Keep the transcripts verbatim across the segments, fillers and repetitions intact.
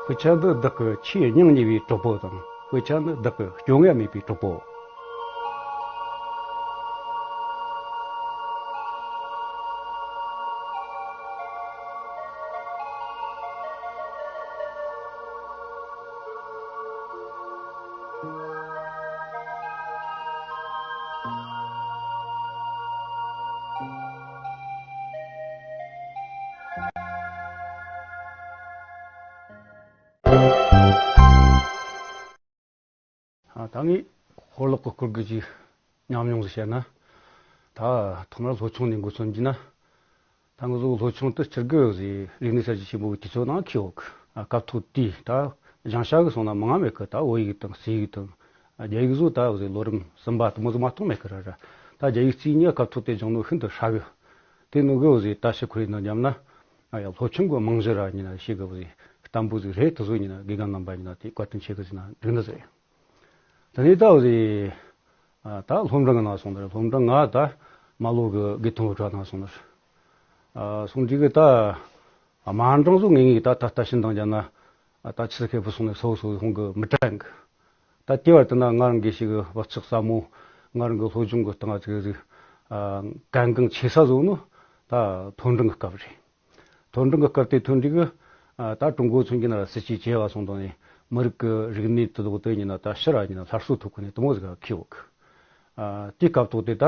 དཔེ་ཆ་འདི་བདག་གི་ཆེས་སྙིང་ཉེ་བའི་གྲོགས་པོ་དང་། དཔེ་ཆ་འདི་བདག་གི་སྐྱོ་ངལ་མེད་པའི་གྲོགས་པོ། ཨ། ད་ངས་ཧོར་ལོག་གི་སྐོར་གྱི་ཅིག་ཉམས་མྱོང་ཟིག་བཤད་ན། ད་ཐོག་མར་སློབ་ཆུང་ནས་འགོ་ཚུགས་རྒྱུ་ན། ད་ང་ཚོ་སློབ་ཆུང་དུ་སྤྱིར་གི་ཟིག་རིག་གནས་གསར་བརྗེ་ཆེན་པོ་གི་དུས་ཚོད་ནང་འཁེལ་ཡོད་གི། ཨ། སྐབས་ཐོག་དེ་ད་སྦྱང་བྱ་གི་སོང་ན་མང་ང་མེད་གི། ད་བོད་ཡིག་དང་རྩིས་ཡིག་དང་། ཨ། རྒྱ་ཡིག་བཟོ་ད་ཟིག་ལོ་རིམ་གསུམ་པ་དུ་མོ་ཟིག་མ་གཏོགས་མེད་གི་ར་ར། ད་རྒྱ་ཡིག་རྩིས་གཉིས་སྐབས་ཐོག་དེ་སྦྱང་ནོ་ཤིན་ཏུ་ཧྲ་གི། དེ་ནོ་གི་ཟིག་ད་ཕྱི་ཁོ་རེ་ནང་འཇམ་ན། ཨ་ཡ། སློབ་ཆུང་གི་རྨང་གཞི་ར་ཡིན་ན་ཤེས་གི་ཟིག་བརྟན་པོ་ཟིག་རེད། དེ་ཚོ་ཡིན་ན་དགེ་རྒན་རྣམ་པ་ཡིན་ན་དེ་བཀའ་དྲིན་ཆེ་གི་ཟེར་ན་འགྲིག་ནི་ཟིག་རེད། དེ་ནས་ད་འོ་ཟིག་ཨ། ད་སློབ་འབྲིང་གི་ནང་སོང་ནི་རེད། སློབ་འབྲིང་ང་ད་རྨ་ལྷོ་གི་དགེ་ཐོན་སློབ་གྲྭ་ནང་སོང་ནི་རེད། ཨ། སོང་དུས་གི་ད་དམའ་འབྲིང་བཟོ་ངེས་ངེས་ད་ད་ལྟ་བྱིན་དང་རྒྱབ་ན། ཨ། ད་ཆི་ཟིག་ཁེ་པོ་སོང་ནི་སོ་སོ་ཧོང་གི་མི་དྲན་གི། ད་དེ་བར་དུ་ན་ང་རང་གི་ཞིག་གི་བག་ཆགས་ཟབ་མོ། ང་རང་གི་སློབ་སྦྱོང་གི་སྟེང་ང་ཅིག་ཟིག་ཨ། གལ་འགངས་ཆེ་ས་བཟོ་ནོ་ད་མཐོ་འབྲིང་གི་སྐབས་རེད། མཐོ་འབྲིང་གི་སྐབས་དེ་ཐོན་དུས་གི། ཨ། ད་ཀྲུང་གོ་མཚོན་གྱི་ན་ར་སྲིད་ཇུས་བྱས་པ་སོང་དང་ནི་མི་རིགས་ཀྱི་རིག་གནས་དེ་དག་དེ་ཡིན་ན་ད་ཕྱིར་ར་ཡིན་ན་སླར་གསོ་ཐུབ་གི་ནི་དེ་མོ་ཟིག་ག་འཁེལ་ཡོད་གི། ཨ། དེའི་སྐབས་ཐོག་དེ་ད།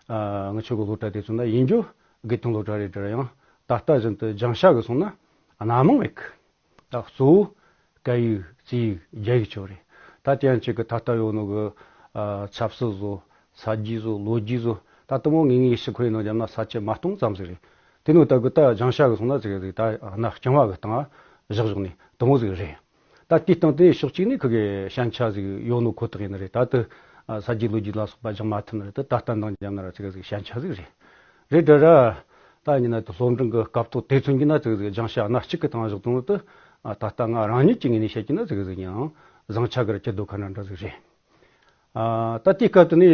ཨ། ང་ཆོ་གི་སློབ་གྲྭ་དེ་ཚོ་ན་ཡིན་རྒྱུ་དགེ་ཐོན་སློབ་གྲྭ་རེད་དྲ་ཡང་ད་ལྟ་བཞིན་དུ་སྦྱང་བྱ་གི་སོང་ན་སྣ་མང་མེད་གི། ད་གཙོ་བོ་སྐད་ཡིག་རྩིས་ཡིག་རྒྱ་ཡིག་ཆོ་རེད། ད་དེ་ཡང་ཅིག་གི་ད་ལྟ་ཡོད་ནོ་གི། ཨ། ཆབ་སྲིད་བཟོ། ས་རྒྱུས་བཟོ། ལོ་རྒྱུས་བཟོ། ད་དེ་མོ་ངེས་ངེས་ཤི་ཁོ་ཡིན་ནོ་རྒྱབ་ན་ས་ཆ་མ་སྟོང་ཙམ་ཟིག་རེད། དེ་ནོ་ད་གི་ད་སྦྱང་བྱ་གི་སོང་ན་ཅིག་གི་ད་གནའ་རྐྱང་བ་གི་སྟེང་བཞག་བཞག་ནི་དེ་མོ་ཟིག་རེད། ད་དེའི་སྟེང་དེ་ཕྱོགས་གཅིག་ནས་ཁི་གི་ཞན་ཆ་ཟིག་ཡོད་ནོ་ཁོ་ཐག་ཡིན་ནི་རེད། ད་དེ། ཨ། ས་རྒྱུས་ལོ་རྒྱུས་ལ་སོགས་པ་སྦྱང་མ་ཐུབ་ནི་རེད། ད་ད་ལྟ་འདང་རྒྱབ་ན་ར་ཅིག་གི་ཞན་ཆ་ཟིག་རེད། རེད་དྲ་ར། ད་ཡིན་ན་དེ་སློབ་འབྲིང་གི་སྐབས་ཐོག་དེ་ཚོ་ཡིན་ན་ཅིག་གི་སྦྱང་བྱ་སྣ་གཅིག་གི་སྟེང་བཞག་དང་དེ། ཨ། ད་ལྟ་ང་རང་ཉིད་ཀྱི་ངོས་ནས་བཤད་ཀྱི་ན་ཅིག་གི་ཡང་བཟང་ཆ་གི་ར་སྐྱིད་སྡུག་ཁ་འདྲ་འདྲ་ཟིག་རེད། ཨ། ད་དེའི་སྐབས་དེ་ནས་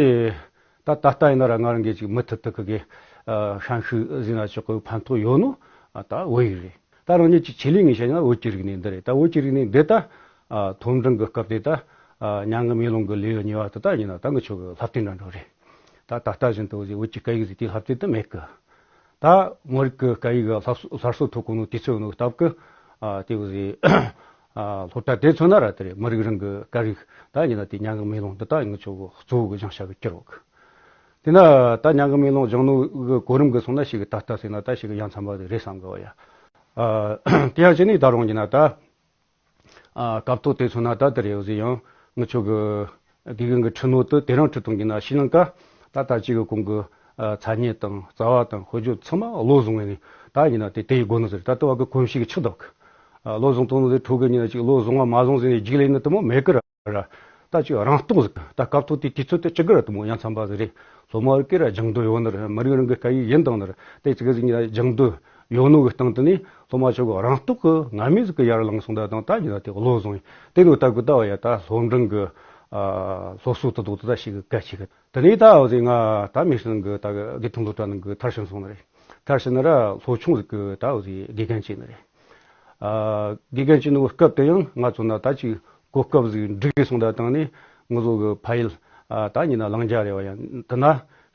ད་ད་ལྟ་ཡིན་ན་ར་ང་རང་གིས་ཅིག་མུ་མཐུད་དུ་ཁི་གི། ཨ། ཤན་ཤུགས་ཟིན་ན་ཆོག་གི་ཕན་ཐོགས་ཡོད་ནོ། ཨ། ད་བོད་ཡིག་རེད། ད་རང་ཉིད་ཀྱི་ཆེད་ལས་ངས་བཤད་ན་བོད་ཀྱི་རིག་གནས་འདི་རེད། ད་བོད་ཀྱི་རིག་གནས་འདི་ད། ཨ། མཐོ་འབྲིང་གི་སྐབས་དེ་ད། ཨ། མྱ་ངན་མེ་ལོང་གི་ལེའུ་གཉིས་པ་དེ་ད་ཡིན་ན་ད་ངི་ཆོ་གི་བསླབ་དེབ་འདྲ་འདྲ་རེད། ད་ད་ལྟ་བཞིན་དུ་བོད་ཀྱི་སྐད་ཡིག་ཟིག་དེའི་བསླབ་དེབ་དེ་མེད་གི། ད་མི་རིགས་ཀྱི་སྐད་ཡིག་སླར་གསོ་སླར་གསོ་ཐུབ་གོ་ནོ་དུས་ཚོད་ནོ་སྟབས་ཀྱིས། ཨ། དེ་བཟོས། ཨ། སློབ་གྲྭ་དེ་ཚོ་ན་ར་དེ་རེད། མི་རིགས་རང་གི་སྐད་ཡིག་ད་ཡིན་ན་དེ་མྱ་ངན་མེ་ལོང་འདི་ད་ངི་ཆོ་གི་གཙོ་བོ་གི་སྦྱང་བྱ་གི་གྱུར་ཡོད་གི། དེ་ན་ད་མྱ་ངན་མེ་ལོང་སྦྱང་ནོ་གི་གོ་རིམ་གི་སོང་ན་ཞིག་གི་ད་ལྟ་ཟེར་ན་ད་ཞིག་གི་ཡ་མཚན་པ་དེ་རེད་བསམ་གི་བ་ཡ། ཨ། དེ་ཡང་ཅི་ནས་ད་རུང་ཡིན་ན་ད། ཨ། སྐབས་ཐོག་དེ་ཚོ་ན་ད་དེ་རེད་ཟེར་ཡང་ངི་ཆོ་གི་དགེ་རྒན་གི་ཁྲིད་ནོ་དེ་དེ་རིང་ཁྲིད་གཏོང་གི་ན་ཤྲི་ལང་ཀ་ད་ལྟ་ཅིག་གི་གོང་གི། ཨ། ཚ་དངོས་དང་རྩ་བ་དང་དཔེ་བརྗོད་ཚང་མ་བློ་བཟུང་ངེ་ནས་ད་ཡིན་ན་དེ་དེ་ཡི་དགོས་ནི་ཟེར། ད་ལྟ་བ་གི་གོམས་གཤིས་ཀྱི་ཆགས་འདུག་ཨ། བློ་བཟུང་གཏོང་ནི་དེ་ཕྲུ་གུ་ཡིན་ན་ཅིག་བློ་བཟུང་བ་མ་བཟུང་ཟེར་ནས་རྒྱུགས་ལེན་ནི་དེ་མོ་མེད་གི་ར། ར། ད་ཅིག་རང་རྟོགས་ཟིག་ད་སྐབས་ཐོག་དེ་དུས་ཚོད་དེ་ཅི་གི་ར་དེ་མོ་ཡ་མཚན་པ་ཟིག་རེད། སློབ་མ་རིགས་ཀྱི་ར་སྦྱང་འདོད་ཡོད་ནི་ར། མི་རིགས་རང་གི་སྐད་ཡིག་ཡིན་དང་ནི་ར། དེ་ཅི་གི་ཟིག་ཡིན་ན་སྦྱང་འདོད་ཡོད་ནོ་གི་སྟེང་དུ་ནི་སློབ་མ་ཆོ་གི་རང་རྟོགས་གི་ངར་མི་ཟིག་གི་ཡར་ལངས་སོང་ད་དང་ད་ཡིན་ན་དེ་བློ་བཟུང་ཡིན། དེ་ནོ་ད་གི་ད་བ་ཡ་ད་སློབ་འབྲིང་གི། ཨ། སློབ་གསོ་དེ་དག་དེ་ད་ཞིག་གི་གལ་ཆེ་གི། དེ་ནས་ད་འོ་ཟིག་ང་ད་མི་སྲིད་གི་ད་གི་དགེ་ཐོན་སློབ་གྲྭ་ནང་གི་མཐར་ཕྱིན་སོང་ནི་རེད། མཐར་ཕྱིན་ནི་ར་སློབ་ཆུང་ཟིག་གི་ད་འོ་ཟིག་དགེ་རྒན་བྱས་ནི་རེད། ཨ། དགེ་རྒན་བྱས་ནི་སྐབས་དེ་ཡང་ང་ཚོ་ན་ད་ཅིག་གོ་སྐབས་ཟིག་འགྲིག་གི་སོང་ད་དང་ནི་ང་ཚོ་གི་ཕ་ཡུལ། ཨ། ད་ཡིན་ན་ལང་རྒྱ་རེད་བ་ཡ། དེ་ན་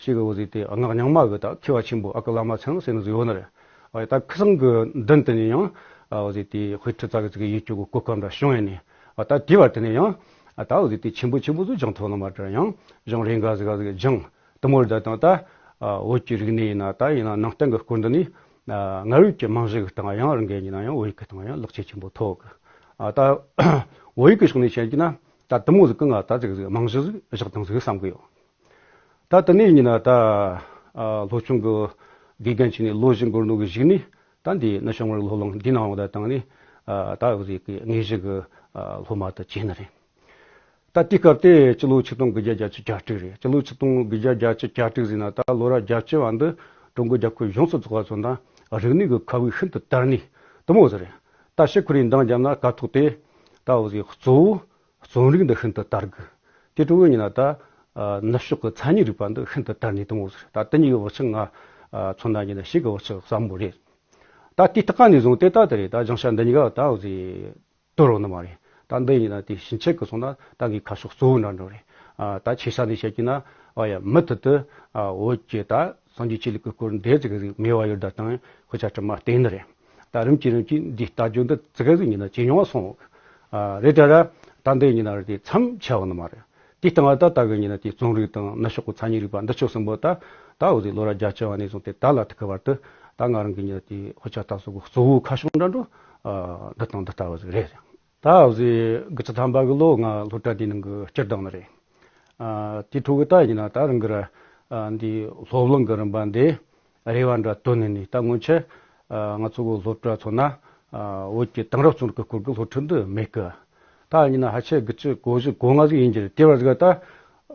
ཞིག་གི་འོ་ཟིག་དེ་སྔགས་རྙིང་མ་གི་ད་མཁས་པ་ཆེན་པོ་ཨ་ཀ་བླ་མ་ཚང་ཟེར་ནི་ཟིག་ཡོད་ནི་རེད། ཨ། ད་ཁི་སང་གི་མདུན་དེ་ནས་ཡང་འོ་ཟིག་དེ་དཔེ་ཁྲིད་ཙག་གི་ཙིག་གི་ཡིད་སྐྱོ་གི་གོ་སྐབས་འདྲ་བྱུང་ཡ་ནི། ཨ། ད་དེ་བར་དེ་ནས་ཡང་། ཨ། ད་འོ་ཟིག་དེ་ཆེན་པོ་ཆེན་པོ་ཟིག་སྦྱང་ཐུབ་ནི་མ་རེད་ཡང་སྦྱང་རེ་འགའ་ཟིག་ག་ཟིག་སྦྱང་། དེ་མོ་རེད་ད་དང་ད། ཨ། བོད་ཀྱི་རིག་གནས་ཡིན་ན་ད་ཡིན་ན་ནང་བསྟན་གྱི་སྐོར་འདི་ནི། ཨ། སྔར་ཡོད་ཀྱི་རྨང་གཞི་གི་སྟེང་ཡང་རང་གི་ཡིན་ན་ཡང་བོད་ཡིག་གི་སྟེང་ཡང་ལེགས་ཆེ་ཆེན་པོ་ཐོབ་གི། ཨ། ད་བོད་ཡིག་གི་ཕྱོགས་ནས་བཤད་ཀྱི་ན་ད་དེ་མོ་ཟིག་གི་ང་ད་ཟིག་ཟིག་རྨང་གཞི་ཟིག་བཞག་དང་ཟིག་བསམ་གི་ཡོད། ད་དེ་ནས་ཡིན་ན་ད། ཨ། སློབ་ཆུང་གི་དགེ་རྒན་བྱས་ནས་ལོ་བཞི་འགོར་ནོ་གི་གཞུག་ནས་ད་འདི་ནུབ་བྱང་མི་རིགས་སློབ་གླིང་འདི་ནང་འོ་ད་དང་ནི། ཨ། ད་འོ་ཟིག་གི་དངོས་གཞི་གི། ཨ། སློབ་མ་དུ་བྱས་ནི་རེད། ད་དེའི་སྐབས་དེ་སྤྱི་ལོ་ཆིག་སྟོང་དགུ་བརྒྱ་བརྒྱད་ཅུ་གྱ་དྲུག་རེད། སྤྱི་ལོ་ཆིག་སྟོང་དགུ་བརྒྱ་བརྒྱད་ཅུ་གྱ་དྲུག་ཟེར་ན་ད་ལོ་རབས་བརྒྱད་ཅུ་བ་འདི་ཀྲུང་གོ་རྒྱལ་ཁབ་ཡོངས་སུ་རྫོགས་པ་ཚོ་ན་རིག་གནས་ཀྱི་ཁ་དབུགས་ཤིན་ཏུ་དར་ནས་དེ་མོ་ཟིག་རེད། ད་ཕྱི་ཁོ་རའི་འདང་བརྒྱབ་ན་སྐབས་ཐོག་དེ་ད་འོ་ཟིག་གཙོ་བོ་རྩོམ་རིག་འདི་ཤིན་ཏུ་དར་གི། དེ་ཀྲུང་གོ་ཡིན་ན་ད། ཨ། ནུབ་ཕྱོགས་ཀྱི་མཚན་ཉིད་རིག་པ་འདི་ཤིན་ཏུ་དར་ནས་དེ་མོ་ཟིག་རེད། ད་དེ་གཉིས་ཀྱི་བག་ཆགས་ང་། ཨ། མཚོན་ན་ཡིན་ན་ཞིག་གི་བག་ཆགས་ཟབ་མོ་རེད། ད་དེ་དག་ནས་བཟུང་སྟེ་ད་དེ་རེད། ད་སྦྱང་བྱ་འདི་གཉིས་ཀ་ད་འོ་ཟིག་ སྟོར་རོ་ནི་མ་རེད། ད་འདི་ཡིན་ན་དེ་ཕྱིན་ཆད་གི་སོང་ན་ད་ངའི་ཁ་ཕྱོགས་གཙོ་བོ་འདྲ་འགྲོ་རེད། ཨ། ད་ཆེ་ས་ནས་བཤད་ཀྱི་ན། ཨ་ཡ། མུ་མཐུད་དུ། ཨ། བོད་ཀྱི་ད་སངས་རྒྱས་ཆོས་ལུགས་ཀྱི་སྐོར་འདི་ཙི་གེ་ཟིག་མེད་པ་ཡོད་ད་དང་དཔེ་ཆ་དྲི་མ་བལྟས་ནི་རེད། ད་རིམ་གྱིས་རིམ་གྱིས་འདི་ལྟ་རྒྱུ་འདི་ཙི་གེ་ཟིག་ཡིན་ན་ཇེ་ཉུང་བ་སོང་། ཨ། རེད་ད་ར། ད་འདི་ཡིན་ན་རེད་དེ་མཚམས་ཆད་བ་ནི་མ་རེད། དེའི་སྟེང་ལ་ད་ལྟ་གི་ཡིན་ན་དེ་རྩོམ་རིག་དང་ནུབ་ཕྱོགས་ཀྱི་མཚན་ཉིད་རིག་པ་འདི་ཕྱོགས་གསུམ་པོ་ད། ད་འོ་ཟིག་ལོ་རབས་བརྒྱད་ཅུ་བ་ནས་བཟུང་སྟེ་ད་ལ་ཐུག་གི་བར་དུ་ད་ང་རང་གི་ཡིན་ན་དེ་དཔེ་ཆ་ལྟ་ས་གི་གཙོ་བོ་ཁ་ཕྱོགས་འདྲ་འགྲོ། ཨ། འདི་དང་འདི་ལྟ་བུ་ཟིག་རེད། ད་འོ་ཟིག་དགུ་བཅུ་ཐམ་པ་གི་ལོ་ང་སློབ་གྲྭ་དེའི་ནང་གི་སྤྱིར་བཏང་ནི་རེད། ཨ། དེའི་འཕྲོ་གི་ད་ཡིན་ན་ད་རང་གི་ར། ཨ། འདི་སློབ་གླིང་གི་རིམ་པ་འདི་རེ་བ་འདྲ་བཏོན་ནས་ནི་ད་སྔོན་ཆད། ཨ། ང་ཚོ་གི་སློབ་གྲྭ་ཚོ་ན། ཨ། བོད་ཀྱི་དེང་རབས་རྩོམ་རིག་གི་སྐོར་གྱི་སློབ་ཁྲིད་འདི་མེད་གི། ད་ཡིན་ན་ཕལ་ཆེར་དགུ་བཅུ་གོ་བཞི་གོ་ལྔ་ཟིག་ཡིན་རྒྱུ་རེད། དེ་བར་ཟིག་ད།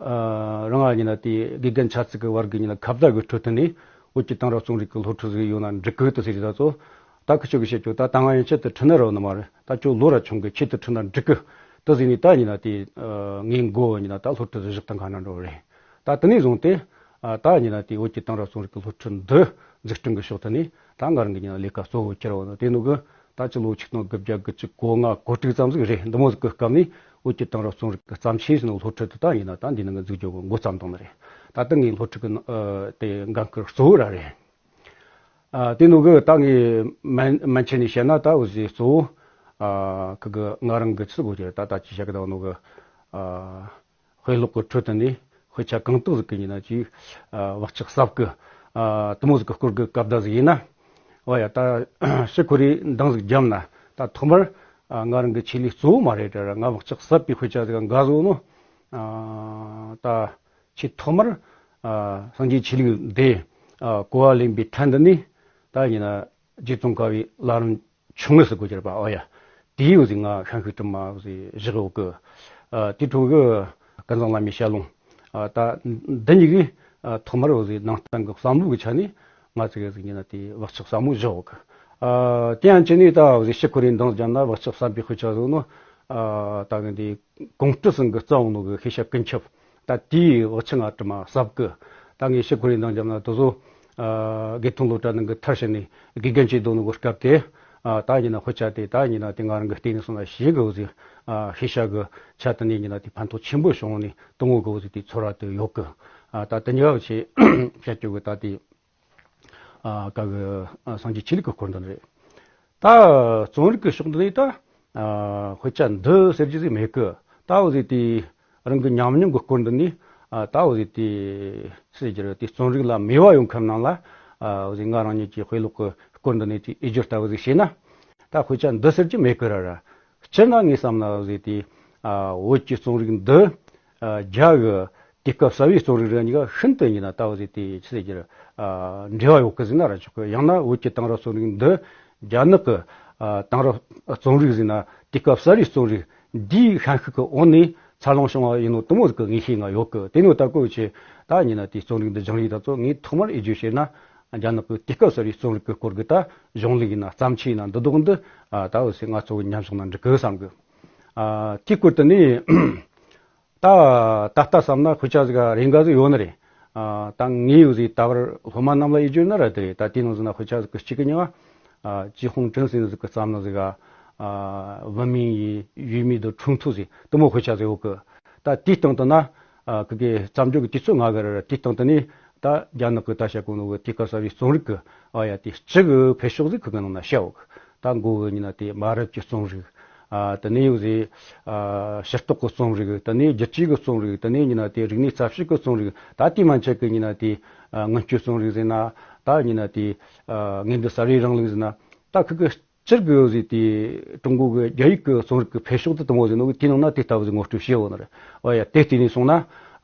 ཨ། རང་ང་ཡིན་ན་དེ་དགེ་རྒན་ཆ་ཚིག་གི་བར་གི་ཡིན་ན་ཁ་བརྡ་གི་ཁྲོད་དུ་ནས་བོད་ཀྱི་དེང་རབས་རྩོམ་རིག་གི་སློབ་ཁྲིད་ཟིག་ཡོད་ན་འགྲིག་གི་དུ་ཟེར་གྱི་ད་ཚོ། ད་ཁི་ཆོ་གི་བཤད་ཆོག་ད་ད་ང་ཡན་ཆད་དུ་ཁྲིད་ནི་རོ་ནི་མ་རེད། ད་ཁྱོད་ལོ་ར་ཆུང་གི་ཆེད་དུ་ཁྲིད་ན་འགྲིག་གི་དུ་ཟེར་ནས་ད་ཡིན་ན་དེ། ཨ། ངའི་མགོ་ཡིན་ན་ད་སློབ་ཁྲིད་བཞག་སྟངས་ག་འདྲ་འགྲོ་རེད། ད་དེ་ནས་བཟུང་སྟེ། ཨ། ད་ཡིན་ན་དེ་བོད་ཀྱི་དེང་རབས་རྩོམ་རིག་གི་སློབ་ཁྲིད་འདི་འཛུགས་སྐྲུན་གྱི་ཕྱོགས་དེ་ནས་ད་ང་རང་གི་ཡིན་ན་ལས་ཀ་གཙོ་བོ་གྱུར་བ་ནི་དེ་ནོ་གི། ད་ཕྱི་ལོ་ཆིག་སྟོང་དགུ་བརྒྱ་དགུ་བཅུ་གོ་ལྔ་གོ་དྲུག་ཙམ་ཟིག་རེད། འདི་མོ་ཟིག་གི་སྐབས་ནས་བོད་ཀྱི་དེང་རབས་རྩོམ་རིག་གི་བརྩམས་ཆོས་ཟེར་ནོ་སློབ་ཁྲིད་དེ་ད་ཡིན་ན་ད་འདི་ནང་གི་འཛུགས་རྒྱུ་གི་འགོ་བརྩམས་བཏང་ནི་རེད། ད་ལྟ་ངའི་སློབ་ཁྲིད་ཀྱི། ཨ། དེ་འགན་ཁུར་གཙོ་བོ་ར་རེད། ཨ། དེ་ནོ་གི་ད་ངའི་མན་མན་ཆད་ནས་བཤད་ན་ད་འོ་ཟིག་གཙོ་བོ། ཨ། ཁི་གི་ང་རང་གི་ཚུལ་གོ་ཆེ་ད་ད་ཅི་བཤད་གི་ད་ནོ་གི། ཨ། དཔེ་ཀློག་གི་ཁྲོད་དུ་ནས་དཔེ་ཆ་གང་དག་ཟིག་གི་ཡིན་ན་ཅིག། ཨ། བག་ཆགས་ཟབ་གི། ཨ། དེ་མོ་ཟིག་གི་སྐོར་གི་སྐབས་བརྡ་ཟིག་ཡིན་ན། འོ་ཡ། ད་ཕྱི་ཁོ་རེ་འདང་ཟིག་བརྒྱབ་ན་ད་ཐོག་མར། ཨ། ང་རང་གི་ཆེད་ལས་གཙོ་བོ་མ་རེད་དྲ་ར་ང་བག་ཆགས་ཟབ་པའི་དཔེ་ཆ་ཟིག་འགའ་བཟོ་ནོ། ཨ། ད་ཆེས་ཐོག་མར། ཨ། སངས་རྒྱས་ཆོས་ལུགས་འདི། ཨ། གོ་བ་ལེན་པའི་ཕྲན་དུ་ནས་ད་ཡིན་ན་རྗེ་ཙོང་ཁ་བའི་བླ་རུང་ཆུང་ངུ་ཟིག་གོ་གྱུར་པ། འོ་ཡ། དེའི་འོ་ཟིག་ང་ཤན་ཤུགས་དྲི་མ་འོ་ཟིག་བཞག་ཡོད་གི། ཨ། དེའི་འཕྲོ་གི་ཀུན་བཟང་བླ་མའི་ཞལ་ལུང་། ཨ། ད་འདི་གཉིས་ཀྱིས། ཨ། ཐོག་མར་འོ་ཟིག་ནང་བསྟན་གི་བསམ་བློ་གི་ཆ་ནས་ང་ཚོ་གི་ཟིག་ཡིན་ན་དེ་བག་ཆགས་ཟབ་མོ་བཞག་ཡོད་གི། ཨ། དེ་ཡང་ཅི་ནས་ད་འོ་ཟིག་ཕྱི་ཁོ་རེ་འདང་བརྒྱབ་ན་བག་ཆགས་ཟབ་པའི་དཔེ་ཆ་བཟོ་ནོ། ཨ། ད་གི་འདི་ཀོང་སྤྲུལ་ཚང་གི་རྩ་བ་ནོ་གི་ཤེས་བྱ་ཀུན་ཁྱབ། ད་དེའི་བག་ཆགས་ང་དྲི་མ་ཟབ་གི། ད་ངས་ཕྱི་ཁོ་རེ་འདང་བརྒྱབ་ན་དེ་ཚོ། ཨ། དགེ་ཐོན་སློབ་གྲྭ་ནང་གི་མཐར་ཕྱིན་ནས་དགེ་རྒན་བྱེད་དོ་ནོ་གི་སྐབས་དེ། ཨ། ད་ཡིན་ན་དཔེ་ཆ་དེ་ད་ཡིན་ན་དེ་ང་རང་གི་བལྟས་ནས་སོང་ན་ཞེ་གི་འོ་ཟིག། ཨ། ཤེས་བྱ་གི་ཆ་དེ་ནས་ཡིན་ན་དེ་ཕན་ཐོགས་ཆེན་པོ་བྱུང་ནས་དེ་མོ་གི་འོ་ཟིག་དེ་ཚོར་བ་དེ་ཡོད་གི། ཨ། ད་དེ་གཉིས་ཀ་བྱས་བཤད་རྒྱུ་གི་ད་དེ། ཨ། ག་གི། ཨ། སངས་རྒྱས་ཆོས་ལུགས་ཀྱི་སྐོར་འདི་རེད། ད་རྩོམ་རིག་གི་ཕྱོགས་འདི་ནས་ད། ཨ། དཔེ་ཆ་འདི་ཟེར་རྒྱུ་ཟིག་མེད་གི། ད་འོ་ཟིག་དེ་རང་གི་ཉམས་མྱོང་གི་སྐོར་འདི་ནས། ཨ། ད་འོ་ཟིག་དེ་ཟེར་རྒྱུ་རེད། དེ་རྩོམ་རིག་ལ་མོས་པ་ཡོད་མཁན་རྣམས་ལ། ཨ། འོ་ཟིག་ང་རང་ཉིད་ཀྱི་དཔེ་ཀློག་གི་སྐོར་འདི་ནས་དེ་ཨེ་སྦྱོར་ལྟ་བུ་ཟིག་བྱས་ན། ད་དཔེ་ཆ་འདི་ཟེར་རྒྱུ་མེད་གི་ར་ར། སྤྱིར་ན་ངས་བསམ་ན་འོ་ཟིག་དེ། ཨ། བོད་ཀྱི་རྩོམ་རིག་འདི། ཨ། རྒྱ་གི་དུས་སྐབས་གསར་བའི་རྩོམ་རིག་རེ་གཉིས་ཀ་ཤིན་ཏུ་ཡིན་ན་ད་འོ་ཟིག་དེ་ཆི་ཟེར་རྒྱུ། ཨ། འབྲེལ་བ་ཡོད་གི་ཟེར་ན་ར་ཆོག་གི། ཡང་ན་བོད་ཀྱི་དེང་རབས་རྩོམ་རིག་འདི་རྒྱ་ནག་གི། ཨ། དེང་རབས་རྩོམ་རིག་ཟེར་ན་དུས་སྐབས་གསར་བའི་རྩོམ་རིག་འདིའི་ཤན་ཤུགས་ཀྱི་འོག་ནས་འཚར་ལོངས་བྱུང་བ་ཡིན་ནོ་དེ་མོ་ཟིག་གི་ངེས་ཤེས་ང་ཡོད་གི། དེ་ནོ་ད་གོ་ཆེ་ད་ཡིན་ན་དེ་རྩོམ་རིག་འདི་སྦྱངས་རིགས་ད་ཚོ་ངས་ཐོག་མར་ཨེ་སྦྱོར་བྱས་ན་རྒྱ་ནག་གི་དུས་སྐབས་གསར་བའི་རྩོམ་རིག་གི་སྐོར་གི་ད་གཞུང་ལུགས་ཡིན་ན་བརྩམས་ཆོས་ཡིན་ན་འདི་དག་འདི། ཨ། ད་འོ་ཟིག་ང་ཚོ་གི་ཉམས་བཞག་ན་འགྲིག་གི་བསམ་གི། ཨ། དེའི་སྐོར་དུ་ནི། ད་ད་ལྟ་བསམ་ན་དཔེ་ཆ་ཟིག་རེ་འགའ་ཟིག་ཡོད་ནི་རེད། ཨ། ད་ངས་འོ་ཟིག་ད་བར་སློབ་མ་རྣམས་ལ་ཨེ་སྦྱོར་ན་ར་དེ་རེད། ད་དེའི་ནང་ཟིག་ན་དཔེ་ཆ་ཟིག་གི་གཅིག་གི་མྱིང་ང་། ཨ། 季风振ཟེར་ནི་ཟིག་གི་བརྩམས་ནི་ཟིག། ཨ། 文明与愚民的冲突ཟེར་དེ་མོ་དཔེ་ཆ་ཟིག་ཡོད་གི། ད་དེའི་སྟེང་དུ་ན། ཨ། ཁི་གེ་བརྩམས་ཆོས་གི་དུས་ཚོད་ང་གི་ར་ར། དེའི་སྟེང་དུ་ནི་ད་རྒྱ་ནག་གི་ད་བཤད་གོ་ནོ་གི་དུས་སྐབས་གསར་བའི་རྩོམ་རིག་གི། ཨ་ཡ། དེ་སྤྱི་གི་འཕེལ་ཕྱོགས་ཟིག་ཁི་གེ་ནང་ན་བཤད་ཡོད་གི། ད་མགོ་གི་ཡིན་ན་དེ་མ་རབས་ཀྱི་རྩོམ་རིག། ཨ། དེ་ནས་ཡོད་ཟེ། ཨ། ཕྱི་ལྡོག་གི་རྩོམ་རིག། དེ་ནས་བསྒྱུར་བཅོས་ཀྱི་རྩོམ་རིག། དེ་ནས་ཡིན་ན་དེ་རིག་གནས་རྩ་བཤད་ཀྱི་རྩོམ་རིག། ད་དེ་མན་ཆད་ཀྱི་ཡིན་ན་དེ། ཨ། སྔོན་སྐྱོད་རྩོམ་རིག་ཟེར་ན། ད་ཡིན་ན་དེ། ཨ། དངོས་འབྲེལ་གསར་བའི་རིང་ལུགས་ཟེར་ན། ད་ཁི་གེ་སྤྱིར་གི་ཡོད་ཟེ་དེ་ཀྲུང་གོ་གི་རྒྱ་ཡིག་གི་རྩོམ་རིག་གི་འཕེལ་ཕྱོགས་དེ་དེ་མོ་ཟིག་ནོ་གི། དེའི་ནང་ན་དེ་ལྟ་བུ་ཟིག་ངོ་སྤྲོད་བྱས་ཡོད་ནི་རེད། འོ་ཡ། དེ་བལྟས་ནས་སོང་ན།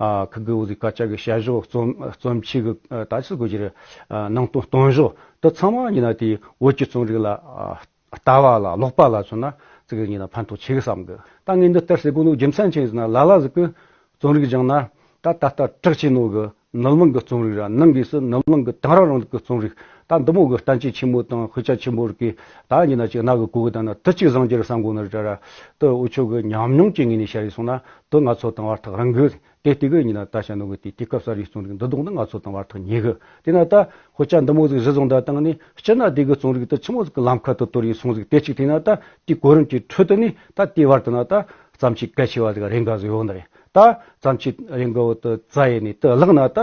ཨ། ཁི་གེ་འོ་ཟིག་སྐད་ཆ་གི་བཤད་ཕྱོགས། རྩོམ་རྩོམ་ཆོས་གི། ཨ། ད་ཆི་གོ་གི་རེད། ཨ། ནང་དོན་སྟོན་ཕྱོགས་དེ་ཚང་མ་ཡིན་ན་དེ་བོད་ཀྱི་རྩོམ་རིག་ལ། ཨ། ལྟ་བ་ལ། ཀློག་པ་ལ་མཚོན་ན་ཙི་གེ་ཡིན་ན་ཕན་ཐོགས་ཆེ་གི་བསམ་གི། ད་ངས་འདི་ལྟར་ཟེར་གོ་ནོ་རྒྱུ་མཚན་ཆི་ཟེར་ན། ལ་ལ་ཟིག་གི་རྩོམ་རིག་སྦྱངས་ན། ད་ད་ལྟ་གྲགས་ཆེ་ནོ་གི་ནུབ་གླིང་གི་རྩོམ་རིག་ར། ནང་སྒོས་སུ་ནུབ་གླིང་གི་དེང་རབས་རིང་ལུགས་ཀྱི་རྩོམ་རིག་ ད་འདི་མོ་གི་བསྟན་བཅོས་ཆེན་མོ་དང་དཔེ་ཆ་ཆེན་པོ་རིགས་ཀྱི་ད་ཡིན་ན་ཅིག་རྣ་གི་གོ་གི་ད་ན་དུ་གཅིག་བཟང་རྒྱུ་རེད་བསམ་གོ་ནི་རེད་ར། དུ་འུ་ཆོ་གི་ཉམས་མྱོང་གི་ངོས་ནས་བཤད་རེད་སོང་ན་དུ་ང་ཚོ་དང་བར་ཐག་རིང་གི། དེ་ལྟ་གི་ཡིན་ན་ད་བཤད་ནོ་གི་དེ་དུས་སྐབས་གསར་བའི་རྩོམ་རིག་འདི་དག་ནི་ང་ཚོ་དང་བར་ཐག་ཉེ་གི། དེ་ན་ད་དཔེ་ཆ་འདི་མོ་ཟིག་གཞི་བཟུང་ད་བཏང་ནས་སྤྱིར་ན་དེ་གི་རྩོམ་རིག་དུ་ཆི་མོ་ཟིག་གི་ལམ་ཁ་དུ་དོར་ཡི་སོང་ཟིག། དེ་གཅིག་དེ་ན་ད་དེའི་གོ་རིམ་གྱི་ཁྲོད་དུ་ནི་ད་དེའི་བར་དུ་ན་ད་བརྩམས་ཆོས་གལ་ཆེ་བ་ཟིག་རེ་འགའ་ཟིག་ཡོད་ནི་རེད། ད་བརྩམས་ཆོས་རེ་འགའ་བོ་དུ་བཙལ་ཡི་ནས་དུ་བཀླགས་ན་ད་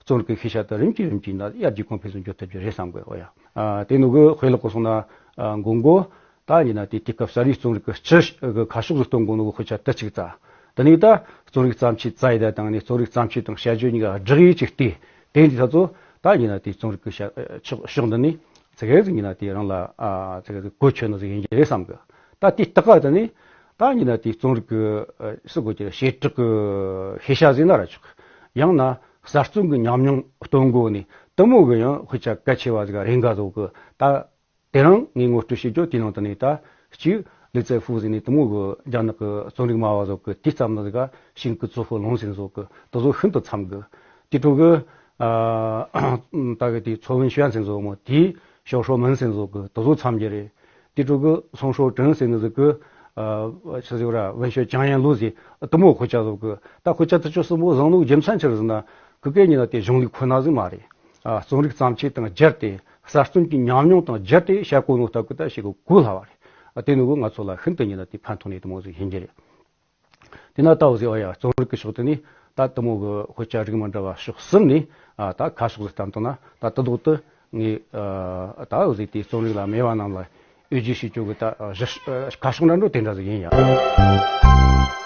རྩོམ་རིག་གི་ཤེས་བྱ་དུ་རིམ་གྱིས་རིམ་གྱིས་ན་ཡར་རྒྱས་གོང་འཕེལ་ཟིག་འགྱོ་ཐུབ་རྒྱུ་རེད་བསམ་གི། འོ་ཡ། ཨ། དེ་ནོ་གི་དཔེ་ཀློག་གི་སོང་ན། ཨ། མགོ་མགོ་ད་ཡིན་ན་དེ་དུས་སྐབས་གསར་བའི་རྩོམ་རིག་གི་སྤྱི་གི་ཁ་ཕྱོགས་ཟིག་སྟོན་གོ་ནོ་གི་དཔེ་ཆ་དུ་གཅིག་བཙལ། དེ་ནས་ད་རྩོམ་རིག་བརྩམས་ཆོས་བཙལ་ཡི་ད་བཏང་ནས་རྩོམ་རིག་བརྩམས་ཆོས་དང་དཔྱད་བརྗོད་གཉིས་ཀ་སྦྲགས་ཡི་ཅིག་བལྟས། དེ་འདི་ད་ཚོ་ད་ཡིན་ན་དེ་རྩོམ་རིག་གི་ཤ་ཕྱོགས་ཕྱོགས་འདི་ནས་ཙི་གེ་ཟིག་ཡིན་ན་དེ་རང་ལ། ཨ། ཙི་གེ་ཟིག་གོ་ཆོད་ནོ་ཟིག་ཡིན་གྱི་རེད་བསམ་གི། ད་དེ་ལྟ་ག་དེ་ནས་ད་ཡིན་ན་དེ་རྩོམ་རིག་གི། ཨ། སུ་གོ་གྱི་བྱེ་བྲག་གི་ཤེས་བྱ་ཟིག་ན་ར་ཆོག། ཡང་ན་གསར་རྩོམ་གི་ཉམས་མྱོང་སྟོན་གོ་ནས་དུ་མོ་གི་ཡང་དཔེ་ཆ་གལ་ཆེ་བ་ཟིག་རེ་འགའ་ཟིག་གི་ད། དེ་རིང་ངས་ངོ་སྤྲོད་བྱེད་རྒྱུ་དེ་ནང་དུ་ནས་ད་གཅིག་ལི་ཙེ་ཧྥུ་ཟེར་ནས་དུ་མོ་གི་རྒྱ་ནག་གི་རྩོམ་རིག་སྨྲ་བ་ཟིག་གི། དེའི་རྩོམ་ནི་ཟིག་ག་ཤིང་གི་ཙོ་ཧྥུ་ལུང་ཟེར་ནི་ཟིག་གི་དེ་ཚོ་ཤིན་ཏུ་འཚམ་གི། དེ་འཕྲོ་གི། ཨ། ད་གི་དེ་ཚོ་ཝུན་ཞུན་ཟེར་ནི་ཟིག་མོ་དེའི་ཞའོ་ཧྲོ་མིན་ཟེར་ནི་ཟིག་གི་དེ་ཚོ་འཚམ་གྱི་རེད། དེ་འཕྲོ་གི་སུང་ཧྲོ་ཀྲིན་ཟེར་ནི་ཟིག་གི། ཨ། ཆི་ཟིག་ར་ཝུན་ཞུན་ཅང་ཡན་ལུའུ་ཟེར་དུ་མོ་དཔེ་ཆ་ཟིག་གི། ད་དཔེ་ཆ་དེ་ཚོ་གསུམ་པོ་བཟང་ནོ་རྒྱུ་མཚན་ཆི་རེད་ཟེར་ན་གི་གེ་ཉིན་ན་དེ་གཞུང་ལུགས་ཁོ་ན་ཟིག་མ་རེད། ཨ། རྩོམ་རིག་བརྩམས་ཆོས་དང་སྦྱར་ཏེ། གསར་རྩོམ་གྱི་ཉམས་མྱོང་དང་སྦྱར་ཏེ་བཤད་གོ་ནོ་ལྟ་བུ་ད་ཞིག་གི་གོ་སླ་བ་རེད། ཨ། དེ་ནི་གི་ང་ཚོ་ལ་ཤིན་ཏུ་ཉིན་ན་དེ་ཕན་ཐོགས་ནས་དུ་མོ་ཟིག་ཡིན་གྱི་རེད། དེ་ན་ད་འུ་ཟེར་བ་ཡ་རྩོམ་རིག་གི་ཕྱོགས་དེ་ནི་ད་དུ་མོ་གི་དཔེ་ཆ་རིགས་མི་འདྲ་བ་ཕྱོགས་གསུམ་ནས། ཨ། ད་ཁ་ཕྱོགས་ཟིག་བསྟན་བཏང་ན་ད་དུ་དོག་ཏུ་ངས། ཨ། ད་འུ་ཟེར་དེ་རྩོམ་རིག་ལ་མེད་པ་རྣམས་ལ་འོས་བསྡུ་བྱེད་རྒྱུ་གི་ད་གཞི་ཁ་ཕྱོགས་འདྲ་འགྲོ་དེ་འདྲ་ཟིག་ཡིན་ཡ།